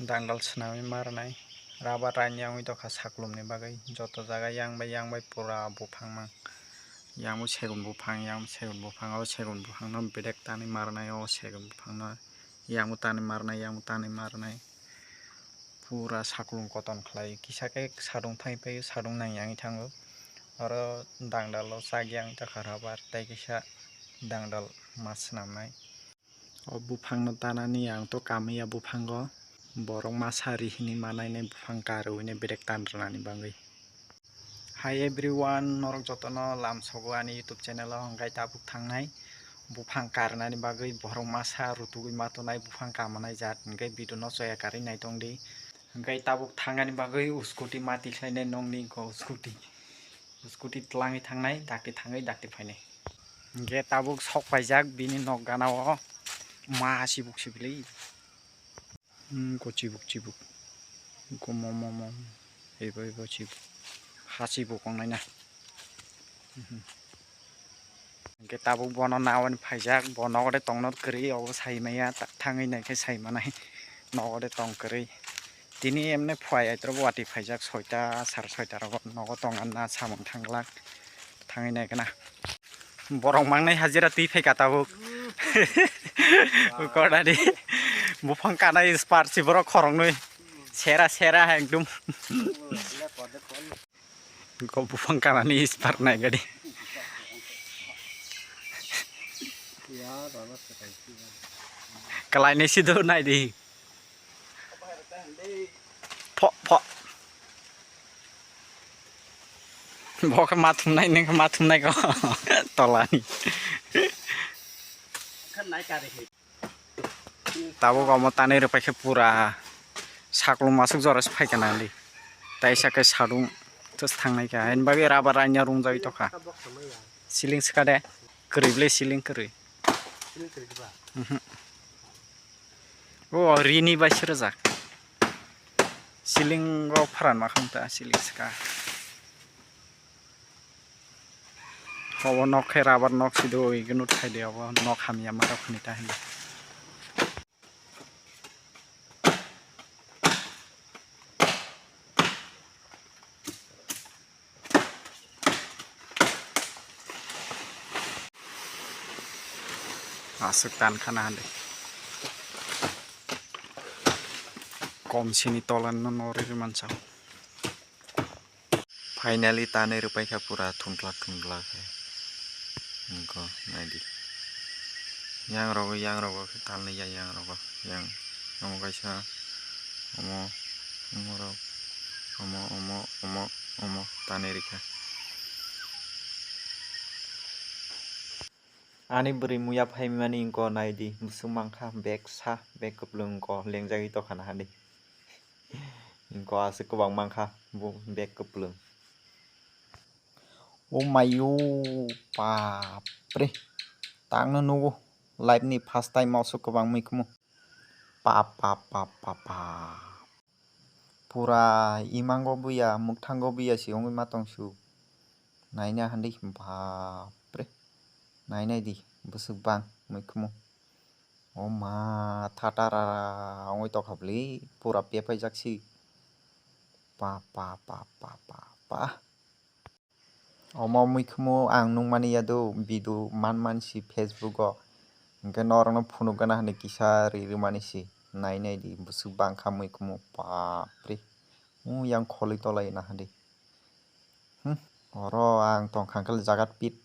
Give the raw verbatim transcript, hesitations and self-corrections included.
Dangdal swnamwi ma rwnai. Rubber raini wngwi tongkha saklumni bagwi. Joto jaga yang bai yang bai pura buphang mang. Yang bo segun buphang, yang bo segun buphang, abo segun buphangno bedek tanwi ma rwnai, o segun buphangno yang bo tanwi ma rwnai, yang bo tanwi ma rwnai. Pura saklum koton khlai. Kisa khe sadung thangwi phaio, sadung nang yangwi thango. Oro dangdalo chak yang tongkha rubber, tei kisa dangdal ma swnamnai. O buphangno tanani ang to kamya buphango, borok masa ri hinwi ma nainai buphang karwi nai bedek tan rwnani bagwi. Hi everyone, norok jotono lamsogo ani YouTube channel o, hwnkhe tabuk thangnai buphang karnani bagwi borok masa rutugwi ma tongnai buphang kamanai jat, hwnkhe video no choya karwi naitongdi. Hwnkhe tabuk thangnani bagwi scooty mati khlainai nokni wngkha scooty. Scooty twlangwi thangnai, dakti thangwi dakti phainai. Hwnkhe tabuk sok paijak bini nok gana o ma chibuk sibili. Hmm, ko chibuk chibuk. Ko mo mo mo. Ebo ebo chibuk. Ha chibuk ongnaina. Mhm. Hwnkhe tabuk bono nawan phaijak, bo nogo de tongno kwrwi, obo sai maya, ta-, thangwi naikhe sai manai, nogo de tong kwrwi. Tini emne phai aitro bo watwi phaijak, soita, sar soita rogo nogo tong anna samung thanglak, thangwi naikhe na. Borok mangnai hajira twi phaika tabuk. Kodari buphang kanai spar si borok khoroknwi. Sera sera ekdum. Go buphang kanani spar nai gadi. Kalai ni sido nai di. Pho pho. Bo khe ma thumnai, nini khe ma thumnai ko. Tolani. Tabuk omo tanwi rwpai khe pura saklum aswk jora se phaikha nang di. Taisa khe sadung tos thangnai kha. Ani bagwi rubber raini rungjagwi tongkha. Ceiling swkha de. Kwrwi ble ceiling kwrwi. Mhm. O rini bai se rwjak. Ceiling o pharan ma kham ta ceiling swkha. Obo nok khe rubber nok si do, igunu thai de obo nok hamya ma rok ni ta hinwi. Aswk tan khana hande. Kom sini tolan no nori rwman sao. Finally tanwi rwpai kha pura thungkla thungkla khe. Nokho naidi. Yang rogo, yang rogo khe tanliya, yang rogo, yang omo kaisa, omo, omo rok, omo, omo, omo, omo tanwi rikha. Ani bwrwi muya phaimani wngkha naidi, bwswk mankha bag sa, bag kwplwng wngkha lengjagwi tongkha nahadi. Wngkha aswk kwbang mankha bo bag kwplwng. O mayo, bapre, tangno nugo life ni first time o aswk kwbang mikhumu. Pap pap pap pap pap. Pura imango buya, mukthango buya si wngwi ma tongsu. Naina handi, bapre. Nainai di, bwswk bang mikhumu. O ma, thatara wngwi tongkha bwle, pura pepaijak si. Pa, pa, pa, pa, pa, pa. Omo mikhumu ang nukmani yadu video manmani si Facebook o. Hwnkhe norokno phunukgana hwnwi kisa rirwmani si. Nainai di, bwswk bangkha mikhumu, bapre. Yang kholi tolai nahadi. Hmm, oro ang tongkha hwnkhe jagat pit